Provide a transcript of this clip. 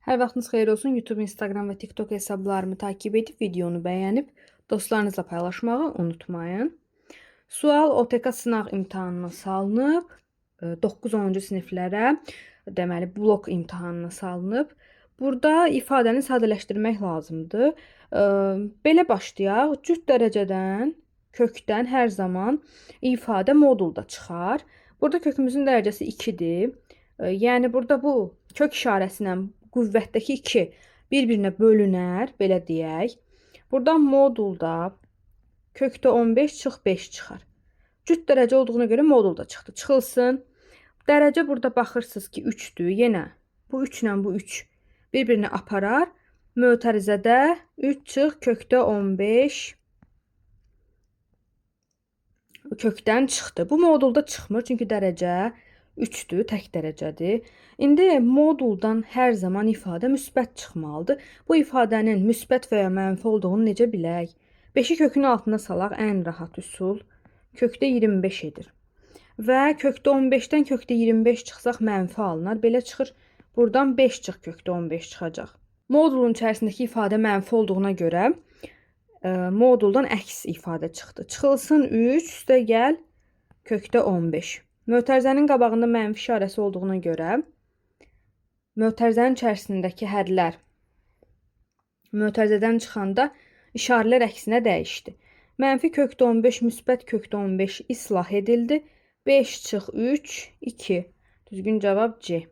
Hər vaxtınız xeyir olsun. YouTube, Instagram və TikTok hesablarımı takip edib videonu bəyənib dostlarınızla paylaşmağı unutmayın. Sual OTK sınaq imtahanına salınıb. 9-10-cu siniflərə, deməli blok imtahanına salınıb. Burada ifadəni sadələşdirmək lazımdır. Belə başlayaq. Cüt dərəcədən, kökdən hər zaman ifadə modulda çıxar. Burada kökümüzün dərəcəsi 2-dir. Yəni burada bu kök işarəsi ilə qüvvətdəki 2 bir-birinə bölünər, belə deyək. Buradan modulda kökdə 15 çıx 5 çıxar. Cüt dərəcə olduğuna görə modulda çıxdı. Çıxılsın. Dərəcə burada baxırsınız ki 3-dür. Yenə bu 3 ilə bu 3 bir-birini aparar. Mötərizədə 3 çıx kökdə 15 kökdən çıxdı. Bu modulda çıxmır, çünki dərəcə 3-dür, tək dərəcədir. İndi moduldan hər zaman ifadə müsbət çıxmalıdır. Bu ifadənin müsbət və ya mənfi olduğunu necə bilək? 5-i kökün altına salaq, ən rahat üsul. Kökdə 25 edir. Və kökdə 15-dən kökdə 25 çıxsaq mənfi alınar. Belə çıxır. Buradan 5 çıx kökdə 15 çıxacaq. Modulun içərisindəki ifadə mənfi olduğuna görə moduldan əks ifadə çıxdı. Çıxılsın 3, üstə gəl kökdə 15. Mötərizənin qabağında mənfi işarəsi olduğuna görə mötərizənin içərisindəki hədlər mötərizədən çıxanda işarələr əksinə dəyişdi. Mənfi kökdə 15, müsbət kökdə 15 islah edildi. 5 çıx 3, 2. Düzgün cavab C.